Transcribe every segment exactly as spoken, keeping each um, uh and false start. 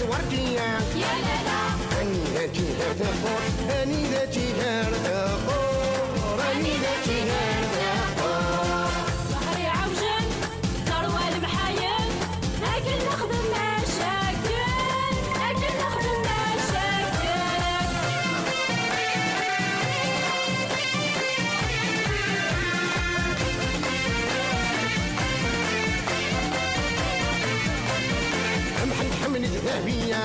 Wardiya. Ya la la. Anida tigar teqqur, anida tigar teqqur, anida tigar teqqur. Ẓhri ɛewjen, ẓerwa lemḥayen, akken nexdem macakken, akken nexdem macakken. Mḥend ḥemmlet Dahbiya.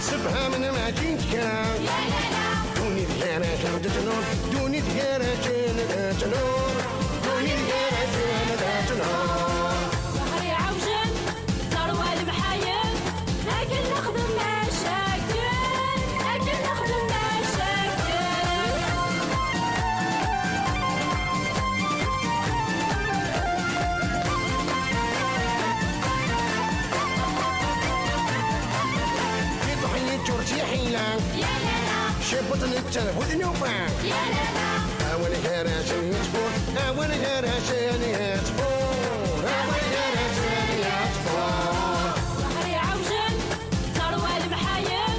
Sefhamen mačči n kra. Ddunit gar-asen d ttnur, ddunit gar-asen d ttnur, ddunit gar-asen d ttnur. Ẓhri ɛewjen, ẓerwa lemḥayen, akken nexdem macakken, akken nexdem macakken. Iṭuḥ yeččur d tiḥila. Ya la la. Cibuṭ netta d bu tnufa. Ya la la. Awal gar-asen yettfur, awal gar-asen yettfur, awal gar-asen yettfur. Ẓhri ɛewjen, ẓerwa lemḥayen,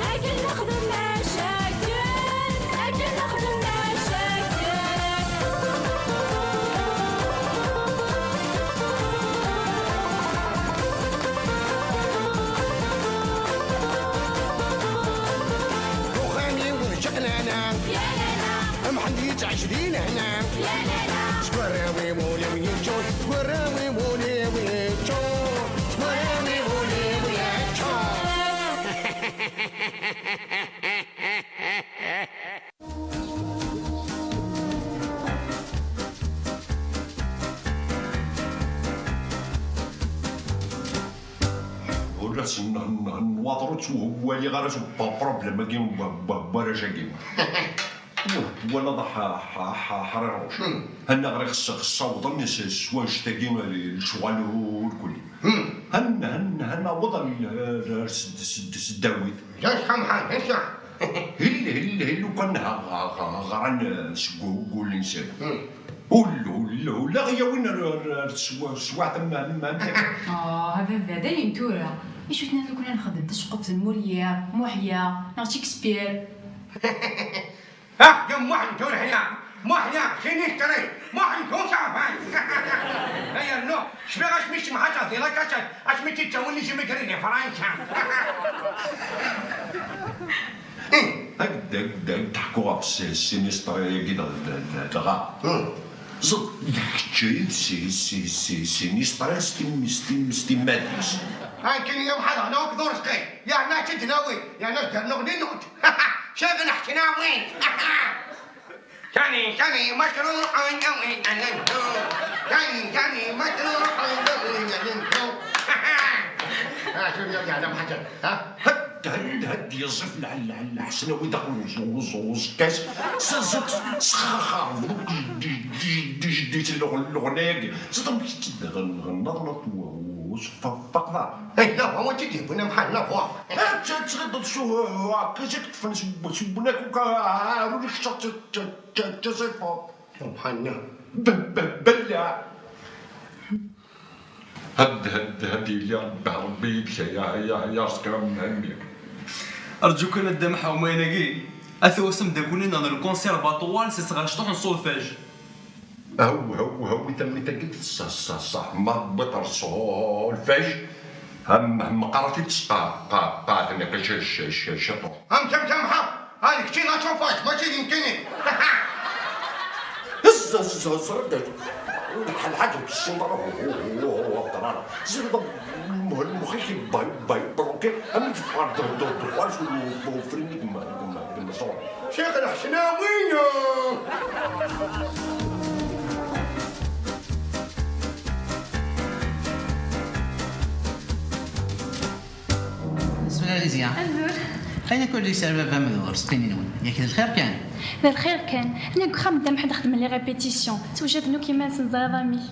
akken nexdem macakken, akken nexdem macakken. Uxxam-iw d čaqlala. Ya la la. Mḥend yettɛic di lehna. Ya la la. Seg warraw-iw ul-iw yeččur, seg warraw-iw ul-iw yeččur, seg warraw-iw ul-iw yeččur. Ur la s-, n-, n-, n-, nwaḍer ur ttwaliɣ ara s-, p-, problème-agi n w-, w-, warrac-agi. Twalaḍ a Ḥ-, Ḥ-, Ḥ-, Ḥriruc. Hmm. Annaɣ ɣer ɣ-, ɣ-, ssawḍen s, s wannect-agi, lecɣal ur kulli. Hmm. Han, han, han, aweḍ ar, ar, ar s-, s-, s-, s Dawid. D acu ḥamḥan, d acu? Hill, hill, hill, ukan ha-, ha-, ha-, ɣran, eh, seg u-, ugul-nsen. Hmm. Ul, ul, ul, aɣ-yawin ar, ar, ar teswa-, teswaɛt am, am, am. Ah, a baba, dayen tura. Icu tnam lukan ad nxeddem taceqquft n Molière, Muḥya, neɣ Shakespeare? Ah, d Muḥ n Turḥya, Muḥya, sinistri, Muḥ n Tuṣafan. Ay rnu, cfiɣ asmi semḥateɣ di la Cassette, asmi tt-id-ttawin les immigrés di Fransa. Ad, ad, ad d-ḥkuɣ ɣef s-, sinistri-agi dɣ-, dɣ-, dɣ-, dɣa. Hmm. Ẓed, d kečč ay d si-, si-, si-, sinistri s tim-, s tim-, s timmad-is. Akken i amḥadar n akk d urezqi, yerna ad tt-id-nawi, yerna ad d-rnuɣ di lmut. Cad n ḥesnawi. Tani, tani, masruḥ, ay, ay, ay, ay, ay, tani, tani, masruḥ, ay, ay, ay, ay, ay. Ah, شنو يا عم حسن؟ ها؟ هد، هد، هد يصف لع-، لع-، لع-، حسناوي داخل وز-، وز-، وزكاس. س-، س-، سخخخ. دي، دي، دي، دي، دي، الأغ-، الأغنية. صدم، غن-، غنض، نط، و-، وصف-، فقط. إيه، لا، هو أنت تجيب، أنا محل، لا، هو. ها، ت-، تغيب شو، هو، كيف تفنس، سبناك وكا، عارف، شو ت-، ت-، ت-، تصيفه. سبحان الله. ب-، ب-، بلع. هد، هد، هد يلي ربح ربي يدك يا، يا، يا رزق راه مهني. أرجوك أنا الدمحة ومايناكي. أثوسم داكوني نهضر الكونسيرفاتوار سي صغار شطوح نصولفاج. هو، هو، هو، تمي تاكي ص-، ص-، صح، ما بطر صولفاج. هم، هم قراتي تسقى، قا، قا، ثاني قا ش-، ش-، ش-، شطوح. هم تم تم حب. هذه كتير لا تشوفهاش، ماشي يمكنني. هز، هز، هز، ردت. الحاج السندرة، هو، هو، هو، هو، قرار. زيد، المهم، مخي كي باي، باي، بروكي، أنا في الأرض، دور، دور، دور، خالص، وفريني كما، كما، كما صور. شيخ الحسناوية. Sula Lizia. Azul. Ayen akk ur d-yesɛi baba-m d ɣur-s, ttini-nwen. Yak d lxir kan. D lxir kan. Nekk uxxam d amḥad xedmen les répétitions. Ttwejjaden akk iman-nsen ẓriḍ amek.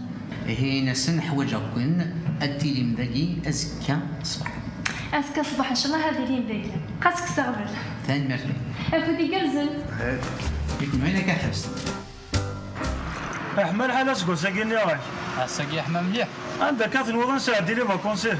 Ihi, in-asen ḥwaǧeɣ-ken ad tilim dagi azekka ṣṣbeḥ. Azekka ṣṣbeḥ, ncallah ad ilin dagi. Xas kkes aɣbel. Tanemmirt. Afud igerrzen. Yak nwen akka ḥebsen. Iḥma lḥal aseggas-agi nniɣ-ak. Ass-agi yeḥma mliḥ. Anda akka tenwiḍ ad nesɛeddi les vacances?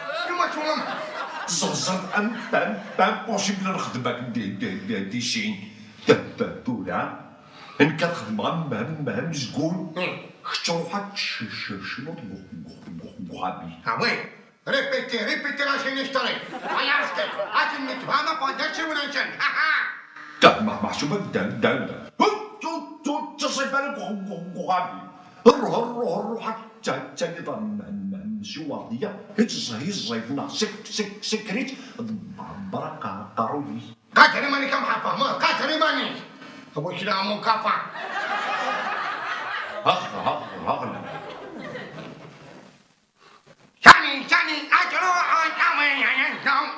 Iwacu am... Ẓerẓer am, am, am possible ad nexdem akken di, di, di, di sin. Tura, nekk ad xedmeɣ am, am, amezgun. Hmm. Kečč ruḥ ad tc-, tc-, tcnuḍ deg, deg, deg, deg uxxam-ik. Ah oui. Répétez, répétez la scène historique. Ay aṛeskel, akken mi tebɣam ad ffɣen d aciwen-nsen. Ha, ha. Dah, ma, meḥsub ad ddan, ddan, ddan. Ur, ur, ur ttaẓif ara deg, deg, deg uxxam-ik. Ruḥ, ruḥ, ruḥ, ad t-, ad taliḍ am, am, am, s uwerdiya. Iẓẓay, iẓẓay, neɣ sek-, sek-, sekker-itt, d-, d-, d-, aqerruy-ik. Qader iman-ik a Mḥa Fehmeḍ, qader iman-ik! A bu kra a mukafa! Ax, ax, ax. Sani, sani, ad ruḥen, awen, awen, awen.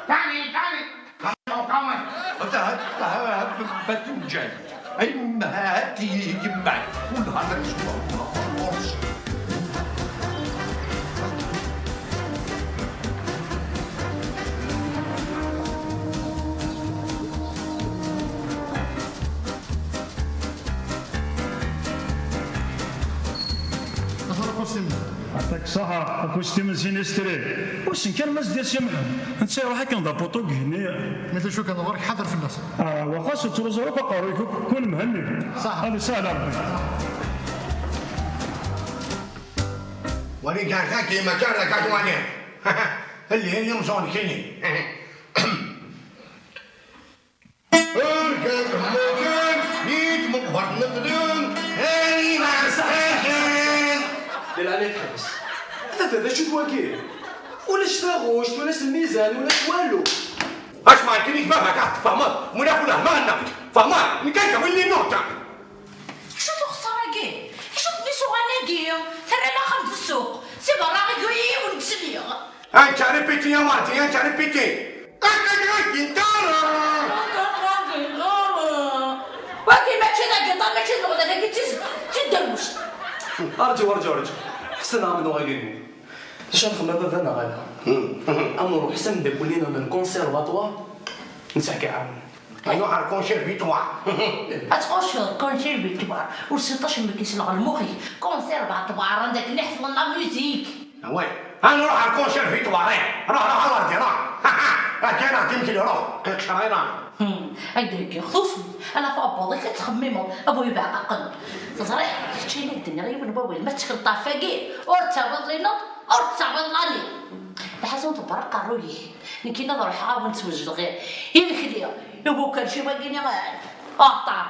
Sani, sani, ad ruḥen. Ata, ata, ata, batunjal. Ay, ma, hati, yemma. Ur nehder s ɣur-s. Acuɣer akustim? Ɛṭik ṣṣeḥḥa, akustim n sinistri. Wissen kan ma s-d-yas yemḥen. Netta iruḥ akken d apuṭu deg igenni. Ma d acu kan ɣur-k, ḥader fell-as. Ah, waqas ur ttruẓu akk aqerruy-ik, kun Mhenni. Ṣaḥ. Ad isahel Rebbi. Wali gardaki, ma gardaki, wali. اللي هي يوم زون كيني. Argaz mmuten, yetmeqber neqden, ay iman saḥiḥen. Di leɛnaya-k ḥbes. A baba, acu-t wagi? Ulac taɣect, ulac lmizan, ulac walu. Acma akken i baba-k ad tfehmeḍ, win akk lehma-nneɣ, tfehmeḍ, nekk akka win li nuhta. Acu-t uxeṣṣar-agi? Acu-ten isuɣan-agi? Terram axxam d ssuq. Si berra i yiwen ttselliɣ. Anta ripiti a Marti, anta ripiti? Akka d agiṭar! Wagi mačči d agiṭar, mačči d lɣella, dagi d tiz-, d tidderwect. Arǧu, arǧu, arǧu. Ḥsen-aɣ-d wagi. D acu nxeddem a baba neɣ ala? Hmm. Ad nruḥ s ameddakel-inu n lconservatoire, netta ad k-iɛawen. Ad nruḥ ar conservatoire. Ad txucceḍ conservatoire, ur tessineḍ acemma, k-isleɣ lmux-ik. Conservatoire, anda akken i ḥefḍen la musique. Ah ouais. Ad nruḥ ar conservatoire, eh. Ruḥ, ruḥ, a Werdi, ruḥ. Akka ara d-imkel, ruḥ. Qiq cṛayra. Hmm, ay d-heggiɣ tusmi, ala taɛebbuḍ-ik ad txemmimeḍ, a bu ibeɛqaqen. Teẓriḍ, keččini i d-nniɣ yiwen n wawal, ma tettekleḍ ɣef wagi, ur tettawiḍ lineḍ, ur tettawiḍ lani. Lḥasun tebbeṛ aqerruy-ik, nekkini ad ruḥeɣ ad wen-ttwejdeɣ i, i lekli, i ukerci wagi-ni, aṭṭar.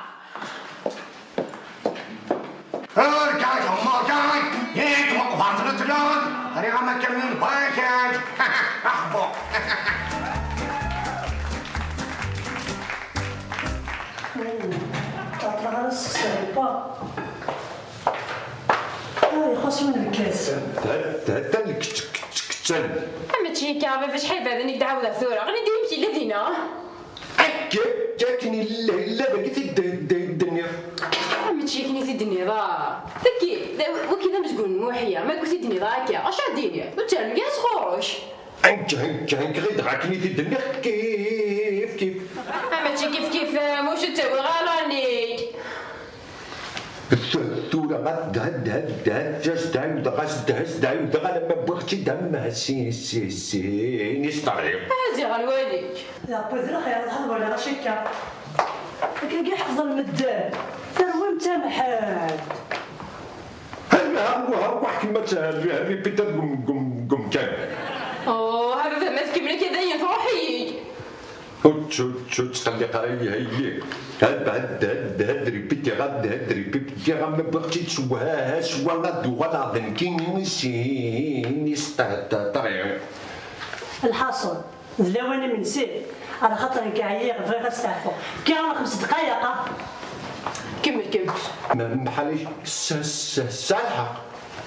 Argaz, mergaz, yetmeqber tletlad, rriɣ-am akamyun bakad. Axbu. Ur ṭṭalaɣ ara seg-s, pas. Ah, ixuṣ yiwen lkas. Thedda lkeččan. Mačči akka, a baba, acḥal baden i k-d-ɛawdeɣ tura. Ɣni-d imekli dinna. Akka, akka akken i llan, llan dagi t-id-, d-, d-, d-nniɣ. Ah, mačči akken i t-id-tenniḍ, ah. Taki, d, waki d amezgun n Muḥya, ma k-t-id-nniḍ akka, acu ad d-iniɣ? Ur tternu ara sɣur-k. Nekk, nekk, nekk, ɣideɣ akken i t-id-nniɣ, kif, kif. Ah, mačči kif, kif, ah, muc ur ttawiɣ ara nnig. Tura ad, ad, ad, ad, as-d-ɛiwdeɣ, as-d-, as-d-ɛiwdeɣ, alamma wwiɣ-tt-id am si, si, si, nisṭerri. Ah, ziɣ lwali-k. D aɛebbuḍ n lxir, ad waliɣ acu akka. Akkagi ḥefḍen medden. Terwim tamḥelt. Hal, ha, ha, waḥ kemm ad t-, ripita deg um-, deg um-, deg umkan. Ur ttqelliq ara ihi. Ad, ad, ad, ad ripitiɣ, ad, ad ripitiɣ, ma wwiɣ-tt-id s wah-, s wa ad uɣaleɣ d nekkini i s-, i s-, ta-, ta-, taɣi. Lḥaṣun, d lawan imensi, ala xaṭer nekk ɛyiɣ, bɣiɣ ad steɛfuɣ. Kkiɣ-awen xems dqayeq, ah. Kemmel, kemmel. M-, mḥal-ik, s-, s-, tesɛa lḥeqq.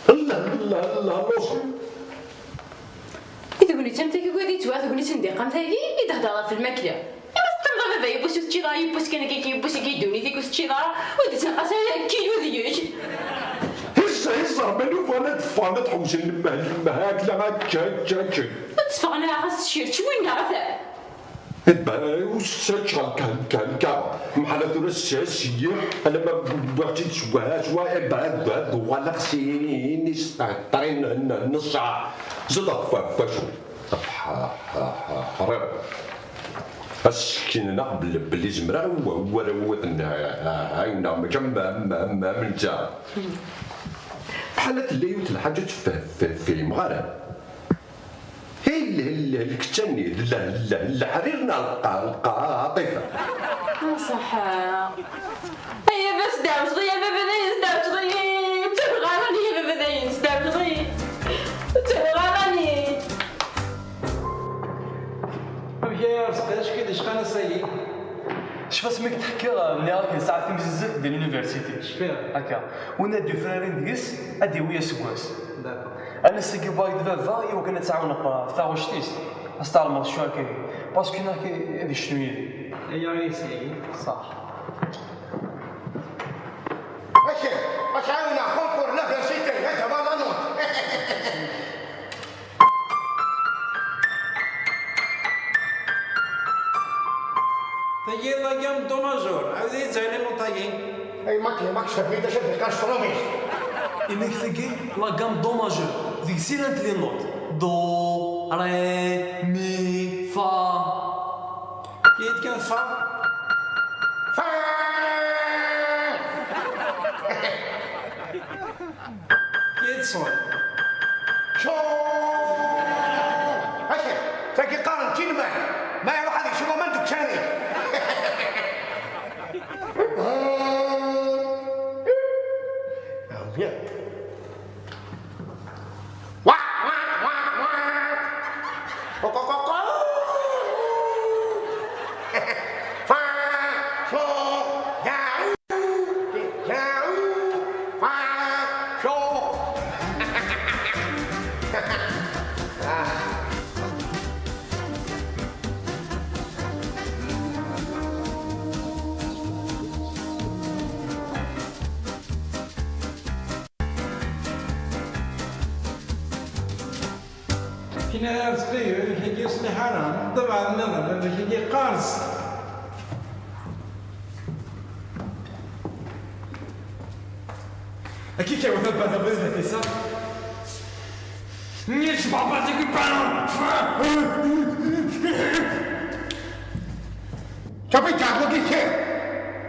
Llah, llah, llah, lluṣ. I tegnit am tagi, wid yettwaɣ tegnit n diqqam tagi, i d-heddreɣ ɣef lmakla. Ama teqqimeḍ a baba, yiwwas ur teččiḍ ara, yiwwas kan akka, yiwwas akka i ddunit-ik ur teččiḍ ara, ur d-ttneqas ara kilu deg-k. Hizza, hizza, ma nufan ad ffɣen ad ḥewsen lemmah, lemmah, akla, akka, akka, akka. Ur tteffɣen ara, xas teccer, ttwin neɣ atan. Eba, ur ssaččeɣ lkah, lkah, lkah. Mḥala tura s-, s-, syiɣ, alamma wwiɣ-tt-id s wah-, s wa, eba, ad, ad uɣaleɣ s ini s trin n, n, n ṣṣeɛa. Ẓideɣ f-, f-, acu? Ḥ-, ḥ-, ḥ-, ḥriɣ. Asekkin-nneɣ bel-, belli zemreɣ i wa-, warraw ad n-, ɛiwneɣ, mačči am, am, am, am netta. Bḥala tella yiwet lḥaǧa ur tef-, f-, fhimeɣ ara. Hi l-, l-, lkettan-nni, d l-, l-, leḥrir neɣ lqa-, lqaṭifa? Ah, ṣaḥ. Ay, a baba, sdeɛwjeḍ-iyi, a baba, dayen sdeɛwjeḍ-iyi. Ur ttaruɣ ara, a baba, dayen sdeɛwjeḍ-iyi. Ur ttaruɣ ara. Amek ay arezqi, acu i d-icqan ass-agi? Cfiɣ asmi k-d-ḥkiɣ, nniɣ-ak nesɛa timzizzelt di l'université. Cfiɣ. Akka. Win ad d-yufraren deg-s, ad d-yawi aseggas. D'accord. Anasiga wway-d baba i wakken ad tt-ɛawneɣ ɣef taɣect-is, ad s-tɛelmeḍ cwiya akka, parce que nekk ad yecnu yid-i. Aya i yesɛi. Ṣaḥ. Mačči, ad tt-ɛawneɣ concours l'université, ad d-awiɣ la note. Tagi d la gamme do majeur, ɛawed-iyi-d ttɛellimeḍ tagi. Ay, Maki, Maki, sefri-d acu ad d-iqqar s tṛumit. Inek tagi, la gamme do majeur, deg-s i llant les notes. Do, ré, mi, fa. Yid kan fa. Fa. Yid ṣun. Cu. Acu, tagi qqaren kinman. Ma iruḥ ad yecnu aman deg ucari. Kina ar tqiyel, kagi ur ṣliḥ ara. Ḍebɛa nniḍen, kagi qqers. Akka i k-iɛawed baba, baba, baba. Nni-d, baba, deg baba. Tabika, wagi kir.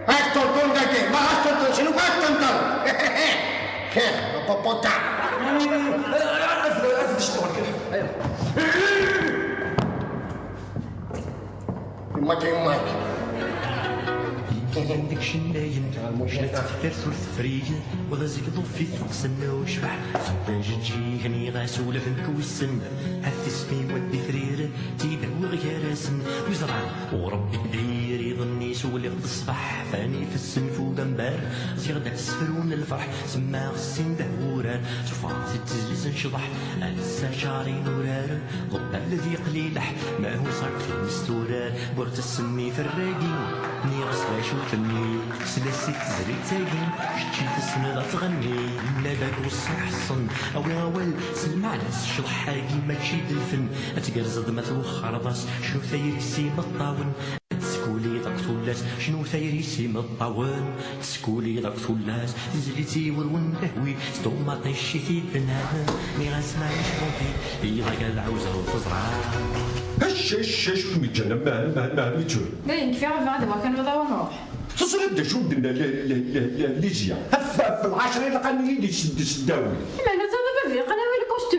Asṭulṭul dagi, ma asṭulṭul, šinu asṭulṭul? Kir, puputa. Afd, afd ccɣel kan. Aywa. Yemma-k, yemma-k. Yemma-k deg icennayen, jnat teffer ur tefri, wa d azegḍuf i teqqsen ucbeḥ. Xeddan jeǧǧigen, iɣas ula d nekk wissen, at tismiwen d ifrir, ttidehwiɣ gar-asen. Wi ẓran, u Rebbi diri iḍ-nni, suliɣ-d ṣṣbeḥ, fani f-, Senfug ambar, ziɣ-d asefru n lferḥ, semmaɣ sin dehwurar, tufɣeɣ-t-id tezlit n ccḍeḥ, ass-a cari nurar, ḍebbal ad yeqlileḥ, ma huṣak tmes turar, wwiɣ-d ass-nni ferragi, nniɣ-as d acu-tenni, sla-s i tezlit-agi, kečči tessneḍ ad tɣenni, yenna-d ak weṣṣan ḥeṣṣen, awi awal, s lmeɛna-s ccḍeḥ-agi mačči d lfen, ad tgerrzeḍ ma twexxreḍ-as, cnu tayri s imeṭṭawen, Teskuliḍ akk tullas, cnu tayri s imeṭṭawen. Teskuliḍ akk tullas, tizlit-iw rwen dehwi, s ṭumaṭic i t-id-nnan. Nniɣ-as maɛlic Rebbi, ilaq ad ɛawzeɣ teẓra. Hec, hec, hec, ur kem-iǧǧan am, am, am, am ittur. Dayen kfiɣ, bɣiɣ ad wakan ad awen-ruḥ. Teẓriḍ d acu d-tenna Li-, Li-, Li-, Li-, Lizya? Ɣef, ɣef lɛecṛa ilaq ad iyi-d-isseddawi. Imeɛna tura baba ilaq ad nawi lkostum.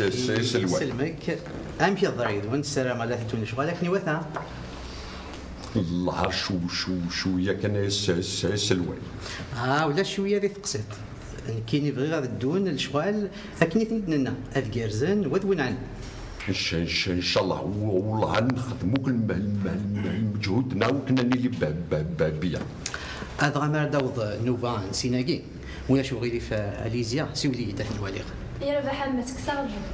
s- s- iselway. Iselmek. Amek iḍer yid-wen? Ssarameɣ la tettun lecɣal akken iwata. Llah, cu- cu- cwiya kan s- s- iselway. Ah, ulac cwiya di teqsiṭ. Nekkini bɣiɣ ad ddun lecɣal akken i ten-id-nenna, ad gerrzen, wa d winɛen. Inc- inc- incallah, w- wellah ad nexdem akk lm- lm- lm- lmeǧhud-nneɣ akken ad nili b- b- b- bien. Adɣa mi ara d-taweḍ nnuba n sin-agi, ulac uɣilif, a Alizya, siwel-iyi-d ad ten-waliɣ. Yerbeḥ a mma, tekkes-aɣ lǧehd.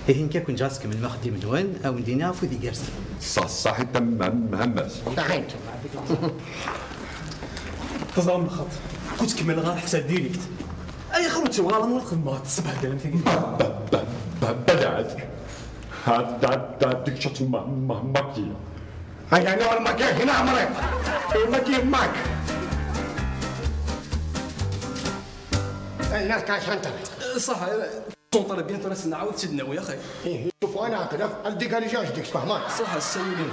Ihi nekk ad ken-ǧǧeɣ ad tkemmlem axeddim-nwen, a wen-d-iniɣ afud igerrzen. Ṣaḥ-, ṣaḥit a m- a m- a mass. Teẓram lxaṭ, kut kemmleɣ ɣer ḥsab direct. Ayɣer ur ttuɣaleḍ ur xedmeɣ ṣṣbeḥ-ddin am tagi? Ba- ba- ba- ba- Balɛet. Ha, da- da- dik ččat ma- ma- maki. Aya nor maki hina amriḍ. Maki mak. Ay, nas kan xantar. Ṣaḥ, tonṭer bien tura s-nɛawed tt-id-nawi, axi. Ih, شوف، أنا هكذا، الديكاليجي أش ديك تفهمان. صح، السيولين.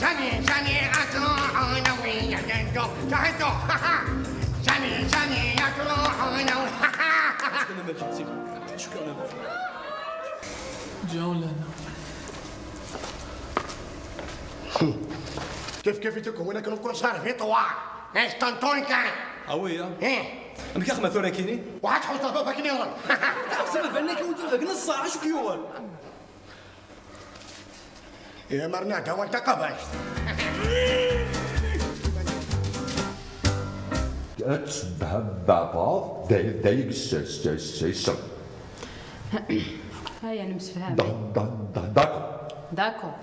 Sani, sani, ad truḥeḍ, a win yellan ddu, saḥitu, sani, sani, ad truḥeḍ, a win. شكرا لك. شكرا لك. جاو لنا. كيف كيف تكون هناك نكون صار في طوار. ايش تنطون كان؟ قوية. ايه. أم كيف ما ثورة كيني؟ واحد حوت بابا كنيرا. سبب أنك وانت ذاك نص ساعة شو كيوغل؟ يا مرنا، تا وانت قبش. Ad tebhem babaḍ, day, day, s-, s-, s-, s-. هيا نمسفهام. D'accord.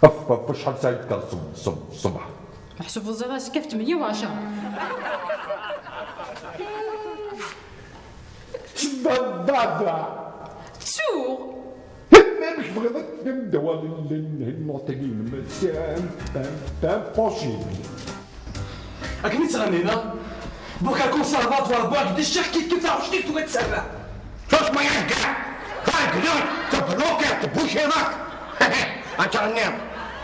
Af, af, acḥal sɛid kan ṣṣb-, ṣṣbeḥ. Meḥsub uẓiḍ-as kif ثمانية وعشرة. Baba. Ttuɣ. Amek tebɣiḍ ad d-awal n-, n-, n-, n-, impossible. Akken i ttɣennin, a? Buka conservatoire, buak d ccix, kif kif taɣect-ik tuɣ ad tserreḥ. Sus ma yahegga! Targlut, teblukiḍ, tebbuciḍeḍ! Ad tɣenniḍ!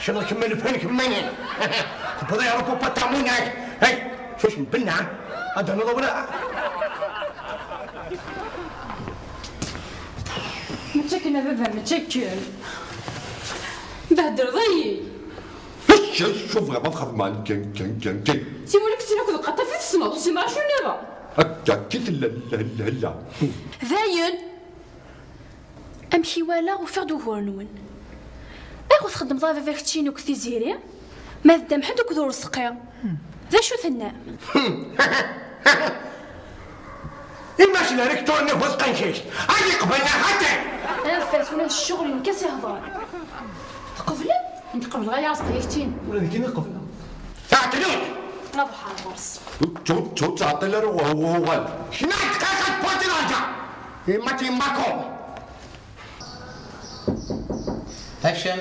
Cnu kemmel fenk mani! Tewweḍ i Rupupa tamunat! Hey, sus mbenna! Ad d-taniḍ awla! Mačči akken a baba, mačči akken. Behdreḍ-iyi. Ečč, ečč, ur bɣiɣ ad xedmeɣ kan, kan, kan, kan. Siwel-ik sin akked qaṭaf i tessneḍ, ur ssineɣ acu nniḍen. Akka, akka i tella, la, la, la. Dayen. Amek i walaɣ, ufiɣ-d ugur-nwen. Ayɣer txeddmeḍ a baba keččini akked Tiziri? Ma d Dda Mḥend akked Urezqi. D acu tennam? Imac la rektur n Hut Qenjict, ad iqbel neɣ xaṭi? Anef-as, ula d ccɣel-im kan s-ihḍer. Tqeblem? Nekk qebleɣ ay Arezqi, keččini. Ula d nekkini qebleɣ. Taɛeqlut! Ad ruḥeɣ ɣur-s. Ur tt-, ur tt-, ur ttɛeṭṭil ara u-, u-, uɣal. Kna dqiqa tfatilaja! Yemma-k yemma-kum! Action!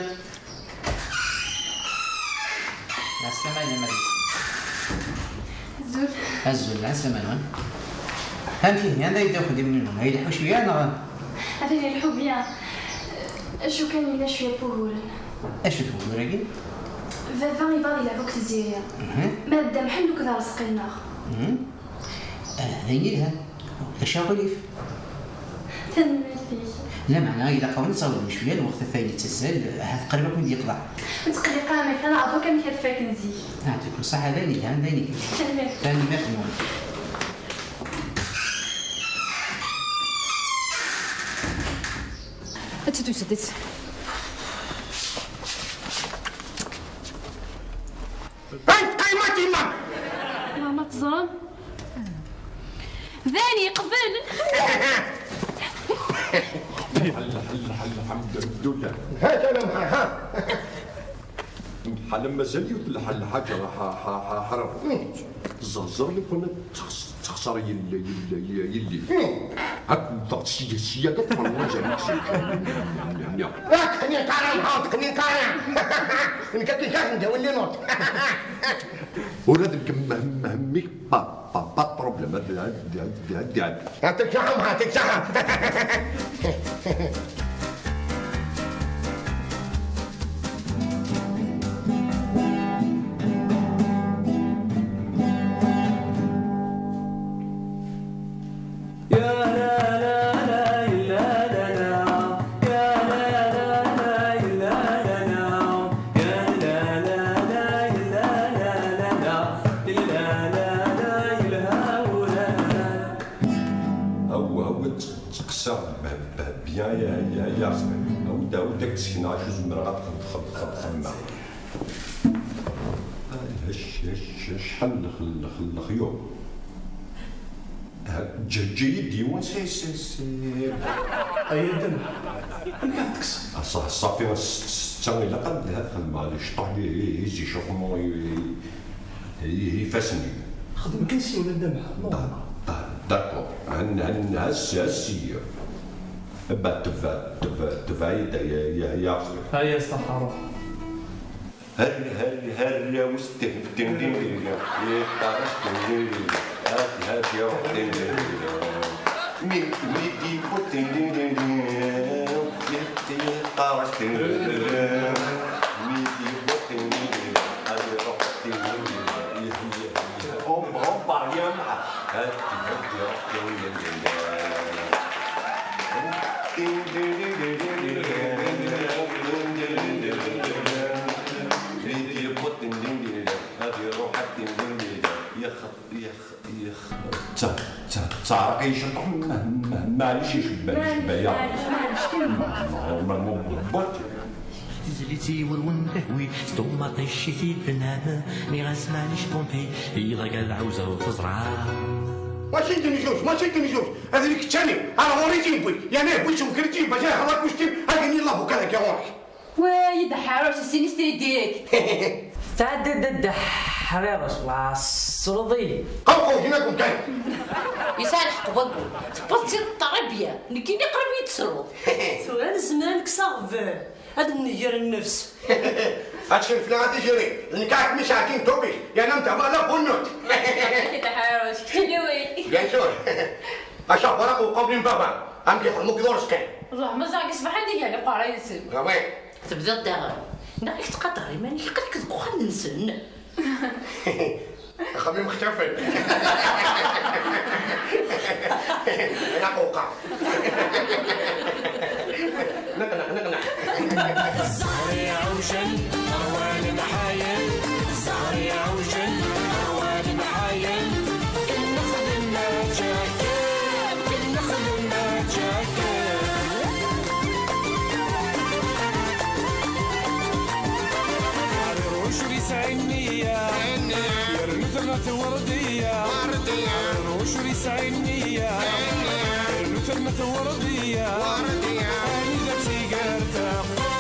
Ɛeslama a yemma. Azul. Azul, ɛeslama-nwen. Amek ihi, anda yedda uxeddim-nwen? Ay leḥḥu cwiya neɣ? Atan ileḥḥu bien. Acu kan, yella cwiya n wuguren. Acu-t wugur-agi? Baba ibaḍ yelɛeb akked Tiziri. Mhm. Ma d Dda Mḥend akked Arezqi-nneɣ. Mhm. Ah, d ayen yelhan. Ulac aɣilif. Tanemmirt-ik. Lameɛna ilaq-awen ad tawḍem cwiya lweqt ata yettazzal, ahat qrib ad ken-id-yeqḍeɛ. Ur ttqelliq ara amek ara aɛḍuk amek ad faken zik. Yeɛṭikum ṣṣeḥḥa, d ayen yelhan, d ayen yelhan. Tanemmirt. Tanemmirt-nwen. Ad tt-id-tuseḍ. Ay, ay, ma tima! Ma, ma teẓram? D ayen yeqbel. Ḥel, ḥel, ḥel, الحمد لله. Ha, salam, ha, ha. Ḥala mazal yiwet lḥal ḥaǧa ḥa-, ḥa-, ḥa-, ḥaram. Hmm. Ẓerẓer li kun ad tex-, texṣer yell-, yell-, yell-, yelli. Hmm. Ad teffeɣ sya, sya, ad teffeɣ mazal. Ad teqni kara, ad teqni kara. Nekk ad k-ijahen d awelli nuṭ. Ula d nekk m-, m-, mmi-k, pas, pas, pas de problème. Ad, ad, ad, ad, ad. Yeɛṭik ṣṣeḥḥa, yeɛṭik ṣṣeḥḥa. Aw, aw, tt-, ttqeṣṣer b-, b-, bien, ya, ya, ya Ṛebbi. Aw, d, aw, d ak-d-sekneɣ acu zemreɣ ad xed-, xed-, xed-, xedmeɣ. Ac-, ac-, acḥal n lex-, lex-, lexyuḍ. Ha, ǧǧ-, ǧǧ-iyi-d yiwen s, s, s. Ay Adem, amek ad tekkseḍ? Ṣa-, ṣafi, s-, s-, setta ilaq ad, ad xedmeɣ, d cṭuḥ i, i, i zi-, i, i, i ifassen-iw. Xdem kan siwel a Dda Mḥemmu. Da-, da-, d'accord. Hen-, hen-, has-, has-iyi. Ba, tba-, tba-, tba-yi-d, ya, ya, ya Ṛebbi. Aya, ṣaḥḥa, ruḥ. Her, her, her, rawes, tin, tin, tin, tin, yeṭṭerres, tin, tin, tin, hadi, hadi, ruḥ, tin, tin, tin, mi, mi d-yewweḍ, tin, tin, tin, tin, yeṭṭerres, tin, tin, tin, tin, mi d-yewweḍ, tin, tin, tin, hadi, ruḥ, tin, tin, tin, tin, yeh, yeh, yeh, hop, hop, parliam, hadi, hadi, ruḥ, tin, tin, tin, tin. Ad iruḥ ad yex-, yex-, yex-, teɛreq-iyi ciṭuḥ, ma-, ma-, maɛlic, icebba, icebba-yaɣ. Maɛlic, maɛlic, maɛlic, kemmel. Ma-, ma-, ma-, ma-, ma-, Tizlit yiwen win d ahwi, s tummaṭ icci-t-id bnam, nniɣ-as maɛlic pompi, iḍ-agi ad ɛawzeɣ teẓra. Mačči d nnjus, mačči d nnjus. Ad nekk ttani, ar ɣur-i tt-yewwi, yerna yewwi s umkir tt-yewwi, bac ad iḥerr akuctim, ad yini labuka dagi ɣur-k. Way d ḥaruc, sin istridik. Tɛedda-d ḥriruc, la sruḍi. Qawqaw, ginakum kan. Yesɛa lḥeqq wagu. Tewweḍ-tt-id ṭṭribya. Nekkini qrib i yi-d-tesruḍ. Tura nezmer ad nekkes aɣbel. Ad d-nnger nnefs. Ad tecfem fell-aɣ a Tiziri, d nekk ara kem-isɛeddin ṭubic, yerna am tehwa la bunnut. Kečč d aḥriruc, kečč d away. Bien sûr. Acaɣ wara uqabli n baba, amek iḥemmuk d ureṣqi. Ruḥ, ma ẓriɣ ṣṣbeḥ anda gan iqerray-nsen. Ah ouais. Tebdiḍ daɣen. Neɣ i tettqadar iman-ik aql-ik deg uxxam-nsen. Axxam imextafen. Ay aquqa. Neqneq, neqneq. Ẓẓher iɛewjen, ṛwan mḥayen. Ẓẓher iɛewjen, ṛwan mḥayen. Ken nexdem akken, ken nexdem akken. Ur yesɛi nniya. Yernu terna twerdiya. Ur yesɛi nniya. Yernu terna twerdiya. Anida tigar taqquṛ.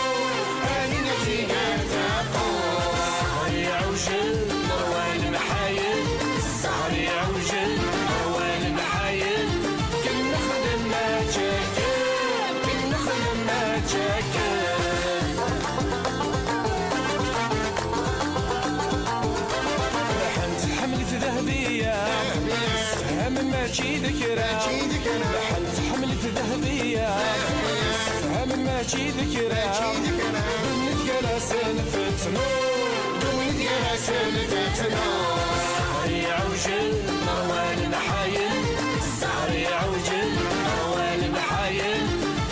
Anida tigar taqquṛ. Ẓẓher iɛewjen, ṛwan mḥayen. Ẓẓher iɛewjen, ṛwan mḥayen. Ken nexdem akken, ken nexdem akken. Ferḥent ḥemlet Dahbiya. Am mačči d kra. Mačči d kra. Lḥan tḥemmel-it Dehbiya. Am mačči d kra. Mačči d kra. Bnit gar-asen fetnu. Bnit gar-asen fetnu. Ssehri ɛewjen, ṛwan mḥayen. Ssehri ɛewjen, ṛwan mḥayen.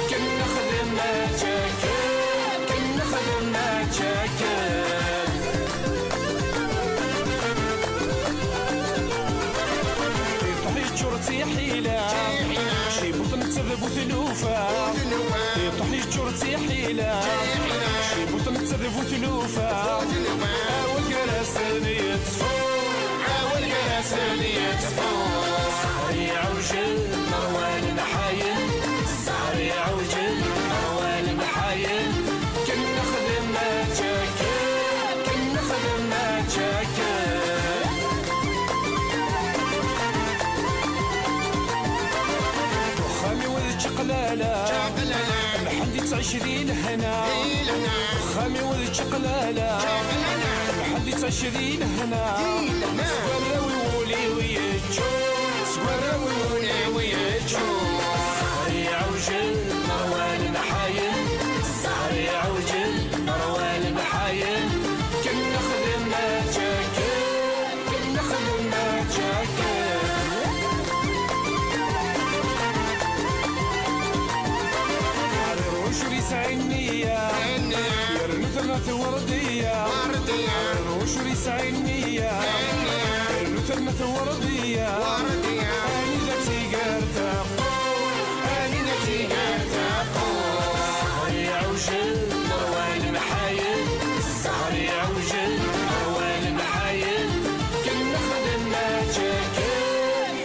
Ken nexdem mačči akken. Ken nexdem mačči akken. Iṭuḥ yeččur d tiḥila. Cibuṭ netta d bu tlufa. Iṭuḥ yeččur d tiḥila. Cibuṭ netta d bu tlufa. Awal gar-asen yettfu. Awal gar-asen yettfu. Ssehri ɛewjen, ṛwan mḥayen. Ssehri ɛewjen, ṛwan mḥayen. Ken nexdem mačči akken. Ken nexdem mačči akken. Uxxam-iw d čaqlala. Čaqlala. Mḥend yettɛic di lehna. Di lehna. Uxxam-iw d čaqlala. Čaqlala. Mḥend yettɛic di lehna. Di lehna. Seg warraw-iw ul-iw yeččur. Seg warraw-iw ul-iw yeččur. Ssehri ɛewjen, ṛwan mḥayen. Ssehri ɛewjen, ṛwan mḥayen. Ken nexdem mačči akken. Ken nexdem mačči akken. Ɣer ucur yesɛi nniya. Nniya. Yernu terna twerdiya. Werdiya. Ɣer ucur yesɛi nniya. Nniya. Yernu terna twerdiya. Werdiya. Anida tigar taqqur. Anida tigar taqqur. Ssehri ɛewjen, ṛwan mḥayen. Ssehri ɛewjen, ṛwan mḥayen. Ken nexdem mačči akken.